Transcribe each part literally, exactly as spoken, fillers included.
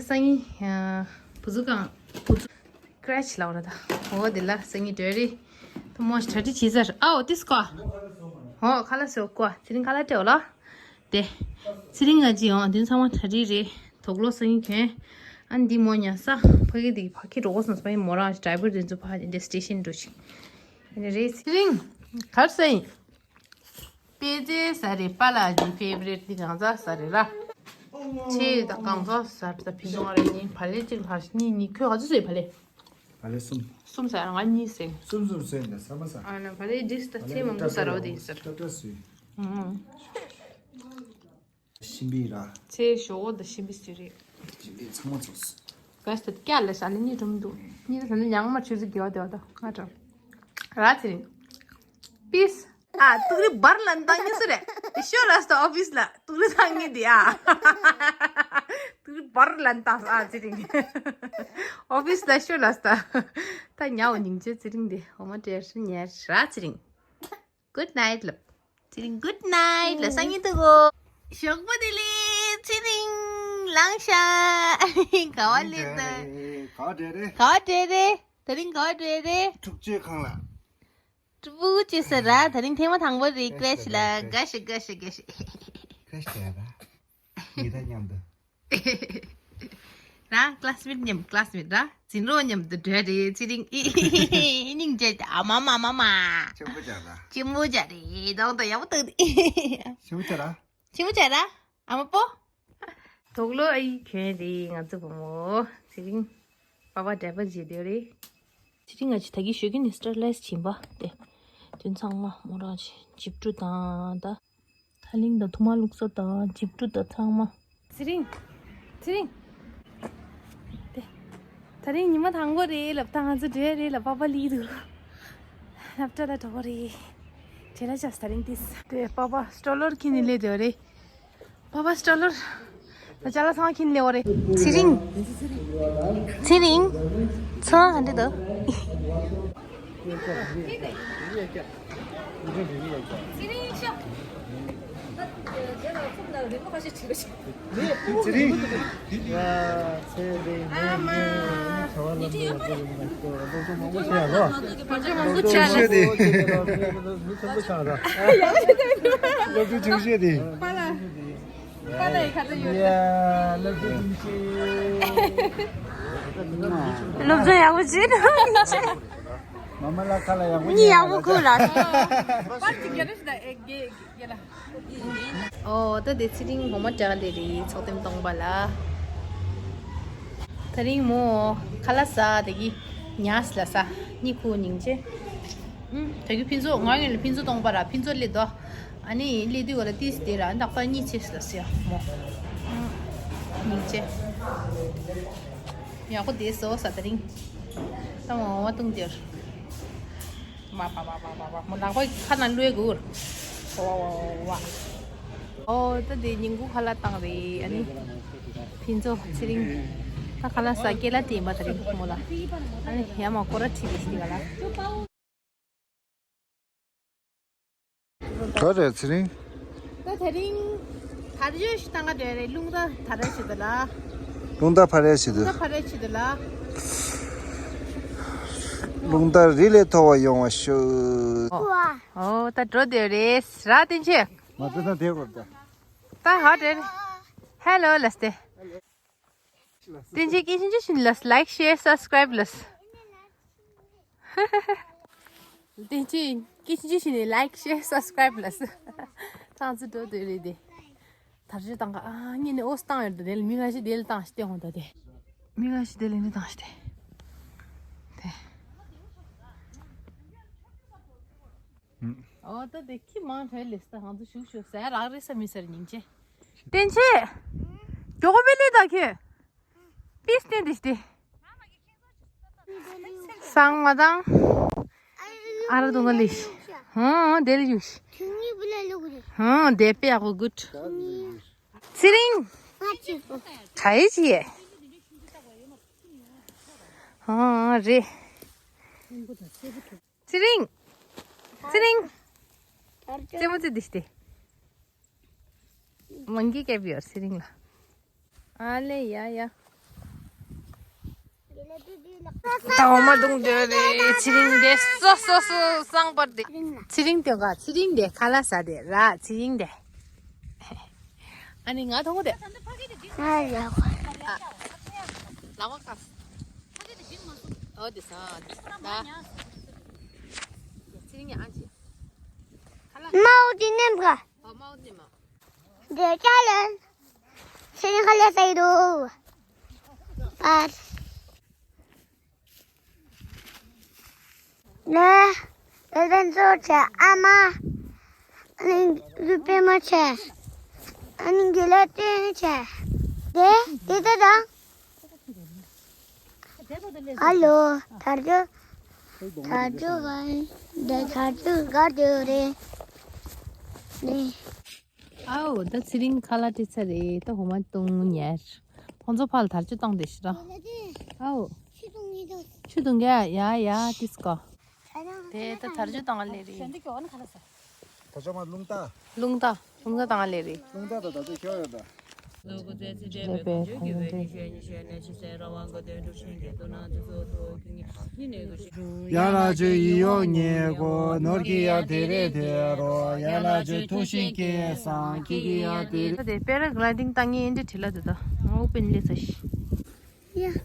སང་ཉིན་བུ་ཚུགས་གང་བུ་ཚུགས་ཀྲེ་ཆི་ལབ་ར་ད། འོ་དེ་ལ་སང་ཉིན་འགྲོ་རེད། ད་མོ་གྲ་སྒྲིག་བྱས་ཚར། ཨའོ་ཏིས་ཀོ། འོ་ཁ་ལག་ཟོས་ཀོ། དེ་རིང་ཁ་ལག་སྤྲད་འོ་ལ། དེ། ཚེ་རིང་ང་ཅི་ཡོང་དེ་ཚང་མ་གྲ་སྒྲིག་རེད། དོག་ལོ་སང་ཉིན་གྱོན། ཨ་ནི་འདི་མོ་ཉལ་ས། ཕ་གི་དེ་ཕ་གི་རོགས་སོང་ས་ཕ་གི་མོ་རང་ཌ་རའི་བར་དེ་ཚོ་ཕ་གི་འདི་སི་ཊེ་ཤན་འགྲོ་ཅིག་ཡིན་རེད། ཚེ་རིང་། གར་ས་ཡིན། པེ་ཙེ་ཟ་རེད། པཱ་ལགས་ཀྱི་ཕེ་ཝ་རེཊ་འདི་གང་ཟག་ཟ་རེད་ར། ཆེ་ད་གང་ཟག་ཟ་རེད། ད་ཕི་ནོ་རེད། གཉིས་བ་ལེ་གཅིག་ལྷག་གཉིས་གཉིས། ཁྱོད་ག་ཚོད་ཟོས་བ་ལེ། བ་ལེ་གསུམ། གསུམ་ཟ་ར། ང་གཉིས་ཟོས། གསུམ་གསུམ་ཟོས་འདི་ཟ་མ་ཟ། ཨ་ན་བ་ལེ་འདི་ད་ཆེ་མང་པོ་ཟ་ར་བ་དེ་ཟ་ར། ཏག་ཏག་ཟོས། ཨང་། ཤིང་པི་ར། ཚེ་ཞོག་འོ་ད་ཤིང་པི་ཟེར་རེད། ཤིང་པི་ཚང་མ་ཚོགས། ག་ས་ཀྱ་ལ་ས་ལ་གཉིས་སྒྲུང་འདུག་གཉིས་ལ་ས་ལ་ཡང་མ་ཆུ་ཚོད་དགེ་བ་དེ་བ་དང་ང་དྲང་། ར་ཚེ་རིང་། པིས། ཨ་ཏུག་རི་བར་ལན་བཏང་ངེས་སུ་རེད། ཤོ་ར་སྟ་ཨོ་ཕིས་ལ་ཏུག་རི་བཏང་ངེས་དེ་ཨ། ཏུག་རི་བར་ལན་བཏང་ཨ་ཚེ་རིང་། ཨོ་ཕིས་ལ་ཤོ་ར་སྟ། ད་ཉའོ་སྙིང་རྗེ་ཚེ་རིང་དེ་འོ་མ་དྲེར་ཉེར་ར་ཚེ་རིང་། Good night ལབ། ཚེ་རིང་good night ལ་སང་ཉིན་ཐུག་གོ། ཞོགས་པ་བདེ་ལེགས། ཚེ་རིང་ལངས་ཤག་ག་བ་ལེ་ད། ག་བ་བྲེ་རེད། ག་བ་བྲེ་རེད། དེ་རིང་ག་བ་བྲེ་རེད། དྲུག་ཅུའི་ཁང་ལ། དྲུག་ཅུ་ཟེར་ར། དེ་རིང་ཐེངས་མ་དང་པོ་རེད། ཀྲེ་ཆི་ལ་དགའ་ཤི་དགའ་ཤི་དགའ་ཤི། ཀྲེ་ཆི་ལ་ཡ་ད། ཡི་ད་མཉམ་དུ། ར་ཀ་ལ་སི་མེ་ཊི་མཉམ། ཀ་ལ་སི་མེ་ཊི་ར་འཛིན་རོགས་མཉམ་དུ་འགྲོ་རེད། ཚེ་རིང་ཨི་ཨི་ཨི་སྙིང་རྗེ། ཨ་མ་མ་མ་མ། ཆེན་པོ་ཅག་ད། ཆེན་པོ་ཅག་རེད། དང་དུ་ཡག་པོ་ཐུག་ཆེན་པོ་ཅག་ར། ཆེན་པོ་ཅག་ར། ཨ་མ་པོ། དོག་ལོ་ཨ་ཡི་གྱོན་རེད། ང་ཚོ་བུ་མོ་ཚེ་རིང་། པ་པ་འདྲ་པར་བྱེད་དེ་རེད། ཚེ་རིང་ང་ཅི་ད་གི་ཞོད་ཀྱི་ནི་སི་ཊར་ལེས་བྱིན་པ་དེ། དོན་ཚང་མ་མོ་རང་ཅི་ཇིབ་ཀྲུ་དང་ད། ཐ་ལིང་དང་ཐུ་མ་བླུགས་ས་དང་ཇིབ་ཀྲུ་དང་ཚང་མ། ཚེ་རིང་། ཚེ་རིང་། དེ། ད་རིང་ཉི་མ་དང་པོ་རེད་ལབ་ད་ང་ཚོ་འགྲོ་རེད་ལབ་པ་པ་ལི་འདུག་སློབ་གྲྭ་ལ་འགྲོ་གི་རེད། བྲེལ་ལ་ཆགས་ད་རིང་ཏིས། དེ་པ་པ་སི་ཊོ་ལར་ཁྱེར་ནས་སླེབས་བསྡད་པ་རེད། པ་པ་སི་ཊོ་ལར། ད་ཅ་ལག་ཚང་མ་ཁྱེར་ནས་སླེབས་པ་རེད། ཚེ་རིང་། ཚེ་རིང་། ཚང་མ་ག་འདྲ་འདུག་སློབ་སྦྱོང་ཡག་པོ་བྱེད། མ་མ་ལ་ཁ་ལ་ཡག་པོ་མི་ཡག་པོ་ཁུ་ལ། ཨོ་ད་དེ་ཚེ་རིང་འོ་མ་འདྲ་ལེ་རེད། ཚོགས་ཐེངས་སྟོང་པ་ལ། ད་རིང་མོ་ཁ་ལག་ཟ་དེ་གི་ཉལ་ལ་ས་གཉིད་ཁུག་སྙིང་རྗེ། ཨུམ། ད་གི་ཕུན་ཚོགས་ང་ཡོད་ལ་ཕུན་ཚོགས་སྟོང་པ་ར་ཕུན་ཚོགས་སླེབས་དོ། ཨ་ནི་སླེབས་དུས་ག་ལ་ཏིས་དེ་ར་ད་ཁ་གཉིད་ཆེ་ལ་ཟེར་མོ། ཨུམ། སྙིང་རྗེ། ཡག་པོ་དེ་སོ་ས་ད་རིང་། ད་མོ་བ་བཏུང་དེར། མ་པ་པ་པ་པ་པ་མོ་ལག་པ་ཁ་ནང་བླུགས་གུར། ཝ་ཝ་ཝ་ཝ། ཨོ་ད་དེ་ཉིན་གུང་ཁ་ལག་བཏང་རེད། ཨ་ནི་ཕུན་ཚོགས་ཚེ་རིང་། ད་ཁ་ལག་ཟ་སྐེ་ལ་དྲིས་པ་ད་རིང་མོ་ལ། ཨ་ནི་ཡ་མ་སྐོར་ར་ཁྲིད་དེ་ཤི་ག་ལ། ག་རེ་ཚེ་རིང་། ད་དེ་རིང་དར་ཡོད་ཞིག་བཏང་ག་འདོད་རེད། རླུང་རྟ་དར་རེད་ཞིག་ད་ལ། རླུང་རྟ་འཕར་ཡས་ཞིག་འདུག་རླུང་རྟ་འཕར་ཡས་ཞིག་འདུག་ལ། རླུང་རྟ་རི་ལས་མཐོ་བ་ཡོང་བ་ཤོག་ཨོ་ད་འགྲོ་འདོད་རེད་ར་བསྟན་ཆེ། མ་བསྟན་ན་དེ་གོ་ད། ད་ཧ་དྲན། ཧེ་ལོ་ལ་སྟེ། བསྟན་ཆེ་སྐད་ཆེན་ཆེ་བཞིན་ལ་like share subscribe ལ། བསྟན་ཆེ་སྐད་ཆེན་ཆེ་བཞིན་like share subscribe ལ། ཐང་ཚུ་འགྲོ་འདོད་རེད་དེ། དར་ཆ་བཏང་ག་ཨ་ངས་ནི་ཨོ་བཏང་ཡོད་དེ་ལ་མི་ང་ཞིག་དེ་ལ་བཏང་ཞིག་སྟེ་ཧོང་ད་དེ། མི་ང་ཞིག་དེ་ལ་ནི་བཏང་ཞིག་སྟེ། དེ། ཨོ་ད་དེ་ཁྱི་མང་དྲགས་ལས་ད་ཧང་དུ་ཞུགས་ཞུགས་ཟ་རག་རེད་ས་མི་ཟེར་སྙིང་རྗེ། བསྟན་ཆེ། མགྱོགས་པོ་པེ་ལི་ད་ཁྱོད། པིས་ཏེ་འདི་སྟེ། སང་མ་དང་། ཨ་ར་དུང་ག་ལིཤ། ཧང་དེ་ལ་ཡུཤ། ཧང་དེ་པེ་ཨ་གོ་གུད། ཚེ་རིང་། ག་ཡི་ཅི་ཡེ། ཧང་རེ། ཚེ་རིང་། ཚེ་རིང་། རྩེད་མོ་རྩེ་འདི་སྟེ། མང་གི་སྐྱེ་བ་ཡོད་ཚེ་རིང་ལ། ཨ་ལེ་ཡ་ཡ། ད་འོ་མ་བརྡུང་འདོད་རེད། ཚེ་རིང་དེ་སོ་སོ་སོ་སང་པར་དེ། ཚེ་རིང་དེ་ག་ཚེ་རིང་དེ་ཁ་ལག་ཟ་དེ་ར་ཚེ་རིང་དེ། ཨ་ནི་ང་ཐོང་གོ་དེ། ང་ཡག་པ། ལག་པ་ཁ། ཨོ་དེ་ས་དེ་ས་ད། ཚེ་རིང་ཡང་ཨ་ཅི། ཁ་ལག་མའོ་དེ་ནེམ་ག་ཨོ་མའོ་དེ་མ། འདི་ཅ་ལན། ཚེ་རིང་ཁ་ལག་ཟ་ཡི་འདུག་པར། ལེ། ལེ་བན་ཚོ་ཆེ་ཨ་མ། ཨ་ནི་རུ་པེ་མ་ཆེ། ཨ་ནི་གི་ལེ་ཏེ་ཆེ། དེ་དེ་དེ་དང་། ཨ་ལོ། དར་ཇོ། དར་ཇོ་ག་ཨིན། དེ་དར་ཇོ་གར་དེ་རེད། ནི། ཨའོ་ད་ཚེ་རིང་ཁ་ལག་སྤྲད་ཚར་རེད། ད་འོ་མ་བརྡུང་ཉར། ཁོང་ཚོ་ཕར་ལ་དར་ལྕོག་བཏང་བསྡད་ཤག་ར། ཨའོ། ཆུ་བརྡུང་གི་ཡ་ཡ་ཏིས་ཀོ། དེ་ད་དར་ལྕོག་བཏང་ལེ་རེད། དར་ལྕོག་མ་རླུང་རྟ། རླུང་རྟ་རླུང་རྟ་བཏང་ལེ་རེད། རླུང་རྟ་ད་ད་ཚོད་ཁྱོད་ཡོད་ད། ལེ་པའི་ཁ་ཡོང་དེ། ཡ་ལ་ཇུ་ཡི་ཡོ་ཉེ་གོ་ནོར་གི་ཡ་དེ་རེད་དེ་རོ། ཡ་ལ་ཇུ་ཐུགས་ཤིག་གེ་སང་ཀི་གི་ཡ་དེ་རེད། དེ་པེ་ར་གི་ལའི་ཌིང་བཏང་ངེ་འདི་བྲིས་ལ་དེ་ད་ངོ་པེན་ལེ་ས་ཤི། ཡ།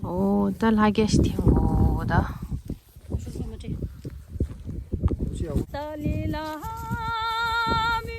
ཨོ་ད་ལྷ་རྒྱལ་ཞིག་ཐེངས་གོ་ད། ཏཱ་ལི་ལ་མི།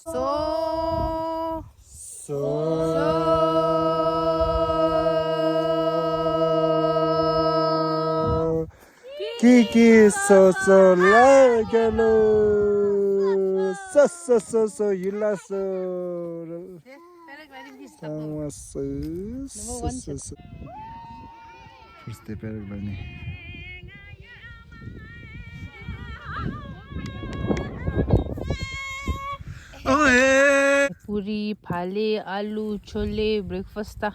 སོ། སོ། ཀི་ཀི་སོ་སོ་ལ་རྒྱ་ལོ། སོ་སོ་སོ་སོ་ཡུལ་ལ་སོ། ཚང་མ་སོ་སོ་སོ་སོ། First day paragliding. ཨོ་ཧེ། པུ་རི། བག་ལེབ། ཨ་ལུ། ཆོ་ལེ། བྷི་རེག་ཕ་སི་ད།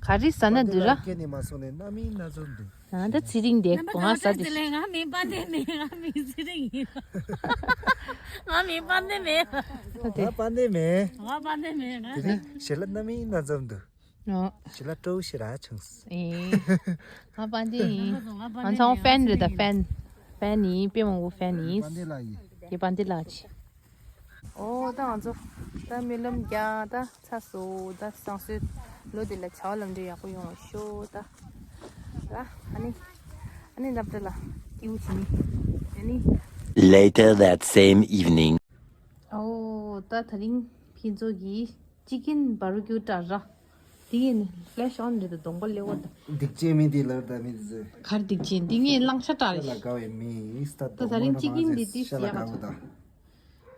ག་རེ་ཟ་ན་འདི་ར། སྐད་ནས་མ་སོང་ནས་སྣ་མིན་སྣ་འཛོམས་འདུག་ཨ་ད་ཚེ་རིང་དེ་གོང་ས་དེ། ང་མིན་པ་དེ་མེད། ང་མིན་ཚེ་རིང་ཡིན། ང་མིན་པ་དེ་མེད། ད་དེ། ང་པ་དེ་མེད། ང་པ་དེ་མེད། ང་དེ་རིང་ཞལ་ལག་སྣ་མིན་སྣ་འཛོམས་འདུག་ཨོ། ཞི་ལ་སྤྲོ་ཞི་ར་ཆུང་སི། ཨེ། ང་པན་ཏི་ཡིན། ང་ཚང་ཕན་རེད་ད་ཕན། ཕན་ཡིན། དཔེ་མང་པོ་ཕན་ཡིན། པན་ཏི་ལ་ཡིན། དེ་པན་ཏི་ལ་ཆི། ཨོ་ད་ང་ཚོ་ད་རྨི་ལམ་རྒྱག་ད་ཚར་སོང་། ད་བསང་གསོལ་ལོ་འདི་ལ་བྱ་བ་ལམ་འགྲོ་ཡག་པོ་ཡོང་བ་ཤོག་ད། ད་ཨ་ནི་ཨ་ནི་ལབ་ད་ལ་སྐྱིད་པོ་བྱེད་ནི་ཨ་ནི། Later that same evening. ཨོ་ད་ད་རིང་ཕན་ཚུན་གྱིས། ཅི་ཀིན་བྷར་བྷི་ཀིའུ་སྤྲད་ར། དེ་ཡིན་ཕི་ལེ་ཤི་ཨོན་རེད་ད་གདོང་པ་ལེ་བོ་ད། སྡིག་ཅན་མི་དེ་ལར་ད་མི་དེ་ཚོས། གར་སྡིག་ཅན་དེ་ངས་བླང་བྱ་སྤྲད་ཤ་ལ་རེད། དགའ་བའི་མི་ཡིན་སྟབས་ད་ད་རིང་ཅི་ཀིན་འདི་ཏིས་ཤ་ལ་ཡག་དགའ་བོ་ད།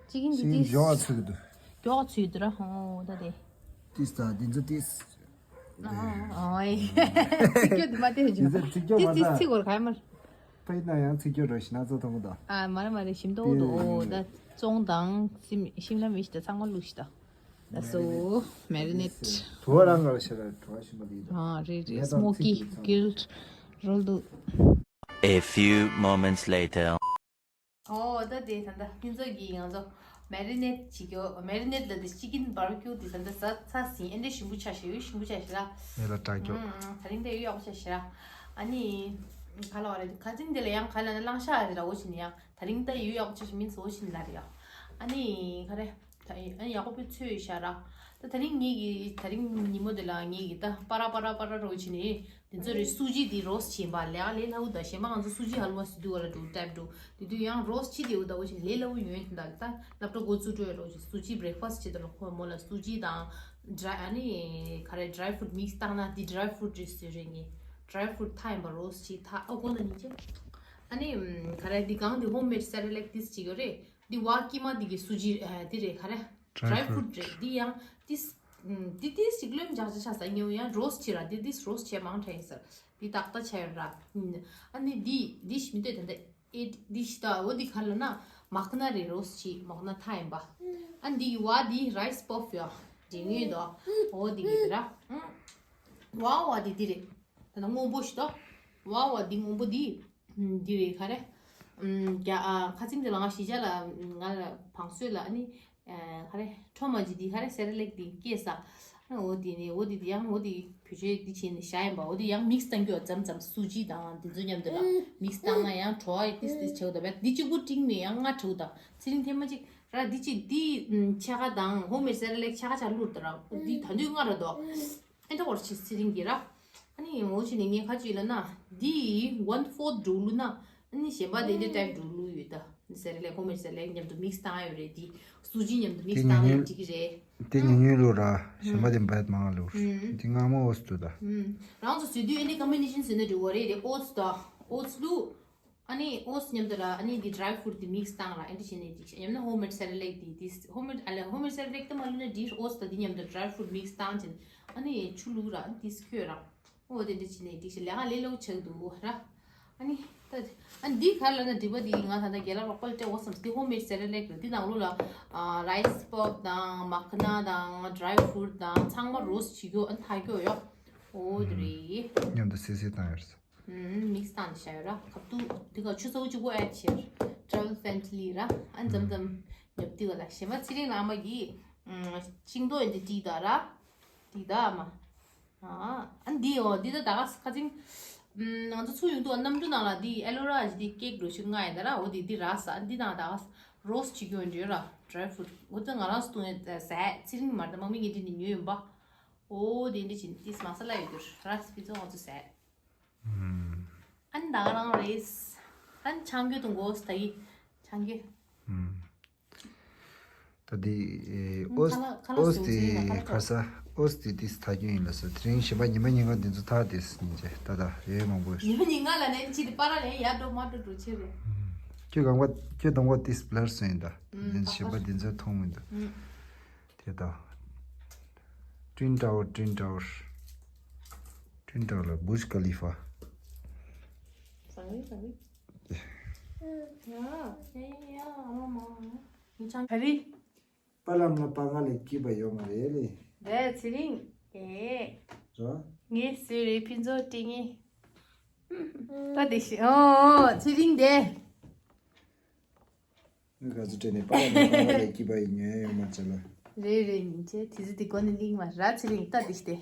ཅི་ཀིན་འདི་ཤིང་ཏིས་མགྱོགས་ཚུད་འདུག་མགྱོགས་ཚུད་འདུག་ར་ཧོ་ད་དེ། ཏིས་ད་དེ་ཚོ་ཏིས། ཨོའི། ཚིག་སྐྱོ་འདི་མ་དེ་ཇོ། དེ་ཚོ་ཚིག་སྐྱོ་མ་ཏིས་ཏིས་ད། ཚིག་གོར་ག་མར། ཕ་ཡི་ན་ཡང་ཚིག་སྐྱོ་རོ་ཞིག་ན་ཚོ་མཐོང་གི་ད། ཨ་མ་རེད་མ་རེད་ཞིམ་ཏོག་ཏོ་ཨོ་ད། ཙོང་དང་སིམ་ཤིམ་ལ་མི་ཤི་ད་ཚང་མ་བླུགས་ཤི་ད། ད་སོ། མེ་རི་ནེ་ཊི། དུ་བ་རང་ག་ཤ་ར་དུ་བ་ཤིན་པ་ལི་ད། ཨ་རེད་རེད། སི་མོ་ཀི་གིལ་ཌི་རོལ་དུ། A few moments later. ཨོ་ད་དེ་ད་ད་ཕན་ཚུན་གྱིས་ང་ཚོ་མེ་རི་ནེ་ཊི་བྱེད་རྒྱུ། མེ་རི་ནེ་ཊི་ལ་དེ་ཅི་ཀིན་བྷར་བྷི་ཀིའུ་དེ་ད་ད་ཟ་ཚར་ཟིན། ཨེ་འདྲ་ཞིམ་པོ་ཆགས་ཤག་ཡུ་ཞིམ་པོ་ཆགས་ཤག་ར། ཡོད་ལ་དྲག་སྐྱོ། ཨུམ་ད་རིང་དེ་ཡུ་ཡག་པོ་ཆགས་ཤག་ར། ཨ་ནི་ག་ལ་བ་རེད་ཁ་སང་དེ་ལ་ཡང་ག་ལ་ན་བླང་བྱ་རེད་ར། འོ་ཅི་ནི་ཡང་ད་རིང་ད་ཡུ་ཡག་པོ་ཆགས་ཤག་མིན་སོ་འོ་ཅི་ནི་ལ་རེད་ཡ། ཨ་ནི་ག་རེ། ད་ཡིན་ཨ་ནི་ཡག་པོ་པོ་ཚོས་ཤ་ར། ད་ ད་དེ་རིང་ངེད་ཀྱི་དེ་རིང་ཉིན་མོ་དེ་ལ་ངེད་ཀྱི་ད་པ་ར་པ་ར་པ་ར་རོ་བྱེད་ནས་དེ་ཚོ་རེད། སུ་ཇི་དེ་རོ་སི་ཊི་བྱེད་པ་ལས་ཀ་ལས་སླ་བོ། ད་གཞན་པ་ང་ཚོ་སུ་ཇི་ཧལ་ཝ་སི་དུ་བ་ལ་འགྲོ་ཊའིབ་འགྲོ་དེ་དུས་ཡང་རོ་སི་ཊི་བྱེད་དེ་འོ་ད་འོ་ཞིག་ལས་སླ་བོ་ཡོད་ད། ད་སློབ་གྲྭ་འགོ་ཚུགས་འགྲོ་ཡ་རོ་ཞིག་སུ་ཇི་བྷི་རེག་ཕ་སི་ཊི་བྱེད་དེ་ལ་ཁོ་མོ་ལ་སུ་ཇི་དང་ཌི་རའི་ཨ་ནི་ག་རེ་ཌི་རའི་ཕུ་རུ་ཊི་མིག་སི་བཏང་ན་དེ་ཌི་རའི་ཕུ་རུ་ཊི་རེད་ཟེར་རེད། ངས་ཌི་རའི་ཕུ་རུ་ཊི་ཐག་ཡིན་པ་རོ་སི་ཊི་ཐག་ཨ་ཁོ་ན་ཉིན་ཅེ་ཨ་ནི་ག་རེ་འདི་གང་འདི་ཧོམ་མེཌ་སེ་རེ་ལེག་ཏིས་ཅིག་ཡོད་རེད། འདི་བ་ཀི་མ་འདི་གི་སུ་ཇི་ཨ་འདི་རེད། ག་རེ་ཌི་རའི་ཕུ་རུ་ཊི་རེད། འདི་ཡང་ཏིས་འདི་ཏིས་ཅིག་ལོན་འཇག་ཅ་ཆ་ས་ཉེའུ་ཡང་རོ་སི་ཊི་ར་འདི་ཏིས་རོ་སི་ཊི་མང་ཕྲན་ཡིན་ས། འདི་ཏག་ཏག་ཆ་ཡོད་ར། ཨ་ནི་འདི་འདི་ཞིག་མི་ལྟོས་ད་འདི་ཨེ་འདི་ཞིག་ད་འོ་འདི་ག་ལ་ན་མ་ཁ་ན་རེད། རོ་སི་ཊི་མ་ཁ་ན་ཐག་ཡིན་པ། ཨ་འདི་གི་བ་འདི་རའི་སི་པབ་ཡོད་འདི་ངོས་དོ། འོ་འདི་གི་ར། ཨ་བ་བ་འདི་འདི་རེད། ད་ནི་སྔོན་པོ་ཞིག་དོ། བ་བ་འདི་སྔོན་པོ་འདི། ཨམ། འདི་རེད། ག་རེ། ཨམ། རྒྱ་ཨ་ཁ་ཚིག་འདི་ལ་ང་གཞིས་ཆགས་ལ་ང་ལ་བང་སོས་ལ་ཨ་ནི། ཨ་ག་རེ་ཁྲོ་མ་ཇི་འདི་ག་རེ་སེ་རེ་ལེག་འདི་སྐྱེས་ས། ཨ་འོ་འདི་ནི་འོ་འདི་འདི་ཡང་འོ་འདི་བེད་སྤྱོད་འདི་བྱས་ནས་བཞག་ཡིན་པ། འོ་འདི་ཡང་མིག་སི་བཏང་རྒྱུ་མཚམས་མཚམས་སུ་ཇི་དང་འདི་ཚོ་མཉམ་དུ་ལ་མིག་སི་བཏང་ན་ཡང་བྲོ་བ་ཏིས་ཏིས་བྱེད་འོ་ད་བས་འདི་གཅིག་པུ་སྤྲིང་ནས་ཡང་ལྔ་བྲོ་ད། ཚེ་རིང་ཐེངས་མ་གཅིག་ར་འདི་གཅིག་འདི་ཕྱེད་ཀ་དང་ཧོམ་མེཌ་སེ་རེ་ལེག་ཕྱེད་ཀ་ཆ་བླུགས་ད་ར་འདི་ད་འདོད་ལྔ་ར་དོ། ཨེ་འདྲ་བོར་ཆི་ཚེ་རིང་གི་ར། ཨ་ནི་འོ་ཆི་ནི་ངས་ཁ་ཅིག་ལ་ན་འདི་ཝན་ཕོར་འགྲོ་ལུ་ན་ཨ་ནི་གཞན་པ་དེ་འདྲ་ཊའིབ་འགྲོ་ལུ་ཡོད་ད། སེ་རེ་ལེག་ཧོམ་མེཌ་སེ་རེ་ལེག་མཉམ་དུ་མིག་སི་བཏང་ཡོད་རེད། འདི་སུ་ཇི་མཉམ་དུ་མིག་སི་བཏང་ཡོད་འགྲིག་གི་རེད། དེ་ཉུང་ཉུང་ལུ་ར་གཞན་པ་དེ་འབད་མང་ལུ་འདི་ངར་མོ་འོ་སི་དུ་ད། རང་ཚོ་བཟོས་དུས་ཨ་ནི་ཀོམ་བི་ནེ་ཤན་བཟོས་ན་འགྲིག་གོ་རེད། དེ་ཨོ་ཙི་ད་ཨོ་ཙི་ལུ། ཨ་ནི་ཨོ་ཙི་མཉམ་དུ་ལ་ཨ་ནི་འདི་ཌི་རའི་ཕུ་རུ་ཊི་འདི་མིག་སི་བཏང་ར་ཨེ་འདྲ་བྱས་ནས་འགྲིག་ཤག་ཡང་ན་ཧོམ་མེཌ་སེ་རེ་ལེག་འདི་འདི་ཧོམ་མེཌ་ཨ་ལེ་ཧོམ་མེཌ་སེ་རེ་ལེག་དེ་མ་ལུས་ན་འདི་ཨོ་ཙི་ད་འདི་མཉམ་དུ་ཌི་རའི་ཕུ་རུ་ཊི་མིག་སི་བཏང་བྱས་ཨ་ནི་ཆུ་བླུགས་ར་འདི་ཁོལ་ར། ཨོ་དེ་འདྲ་བྱས་ནས་འགྲིག་ཤག་ལས་ཀ་ལས་སླ་བོ་ཆགས་འདུག་ར། ཨ་ནི་ད་ཨ་ནི་འདི་ག་ལ་ན་འདི་པ་འདི་ང་ད་ལྟ་རྒན་ལགས་ལ་ཀོལ་སྤྲད་འོ་བསམ། འདི་ཧོམ་མེཌ་སེ་རེ་ལེག་རེད། འདི་ནང་ལོགས་ལ་ཨ་རའི་སི་པབ་དང་མ་ཁ་ན་དང་ཌི་རའི་ཕུ་རུ་ཊི་དང་ཚང་མ་རོ་སི་ཊི་བྱེད་རྒྱུ་ཨ་ནི་ཐག་རྒྱུ་ཡོད། ཨོ་དེ་རེད། མཉམ་དུ་སིལ་སིལ་བཏང་ཡོད་རེད། ཨུམ། མིག་སི་བཏང་ནས་བཞག་ཡོད་ར། ཁབ་ཏུ་འདི་ག་ཆུ་ཚ་བོ་གཅིག་པོ་ཨེ་ཌི་བྱས། ཊེ་རེ་ཝལ་ཕེ་རེན་ཌི་ལི་ར། ཨ་འཛམ་འཛམ་ཉོབ་ཏི་ག་ལ་གཞན་པ་ཚེ་རིང་ལགས་མ་གི་ཤིང་ཏོག་ཡིན་དེ་བྲིས་ད་ར། བྲིས་ད་ཨ་མ། ཨ་འདི་ཨོ་འདི་ད་ད་ག་ཁ་ཚིང་ང་ཚོ་ཚུར་ཡོང་དུས་གནམ་གྲུ་ནང་ལ་འདི་ཨེ་ལོ་ར་ཞིག་འདི་ཀེག་འགྲོ་ཤུགས་ང་ཡིན་ད་ར། འོ་འདི་འདི་ར་ས་འདི་དང་ད་ག་རོ་སི་ཊི་གྱོན་འདྲི་ར། ཌི་རའི་ཕུ་རུ་ཊི་འོ་ད་ང་རང་སྟོང་ཡོད་ཟས་ཚེ་རིང་མ་ད་མ་མི་ངེད་འདི་ནས་ཉོས་ཡོང་པ། ཨོ་དེ་འདྲ་བྱིན་ཏིས་མ་ས་ལ་ཡོད་རྒྱུ་ར་སི་པི་ཚོ་ང་ཚོ་ཟས། ཨན་ད་ག་རང་རེད། ཨན་ཆང་རྒྱུ་དང་གོ་ས་ད་ཡི་ཆང་རྒྱུ། ད་དེ་ཨོ་ཁ་ལག་ཁ་ལག་ཨོ་སི་སུ་ཚེ་ཡིན་ན་ཁ་ལག་ཁ་ས་ཨོ་སི་དེ་ཏིས་ཐག་རྒྱུ་ཡིན་ལ་ས། དེ་རིང་གཞན་པ་ཉི་མ་ཉིན་གང་དེ་ཚོ་ཐག་དེ་སི་ཉིན་ཅེ་ད་ད་རེ་མང་པོ་ཡོད། ཉི་མ་ཉིན་གང་ལ་ནས་ཅི་དེ་པ་ར་ལས་ཡར་འགྲོ་མར་འགྲོ་འགྲོ་ཆེ་རེད། ཁྱོད་གང་པ་ཁྱོད་དང་པ་ཏིས་བླར་སོང་ཡིན་ད། དེ་གཞན་པ་དེ་ཚོ་མཐོང་མི་འདུག་དེ་དང་། Twin Tower, Twin Tower. Twin Tower ལ་Burj Khalifa. ག་རེ། པ་ལམ་ལ་པ་ང་ལས་སྐྱིད་པ་ཡོད་མ་རེད་ལེ། རེད་ཚེ་རིང་། ཨེ། རོ། ངས་སུ་རེད་ཕུན་ཚོགས་སྤྲིང་ངེ། ད་དེ་ཤི་ཨོ་ཚེ་རིང་དེ། ང་ག་ཚོད་དྲན་ནས་པ་ལ་ནས་པ་ལ་ལས་སྐྱིད་པ་ཡིན་ཉོན་ཡོད་མ་ཚད་ལ། རེད་རེད་ཉིན་བྱེད་དེ་ཚོ་དེ་གོ་ནས་གླིང་མ་ར་ཚེ་རིང་ལྟ་དེ་ཤི་དེ།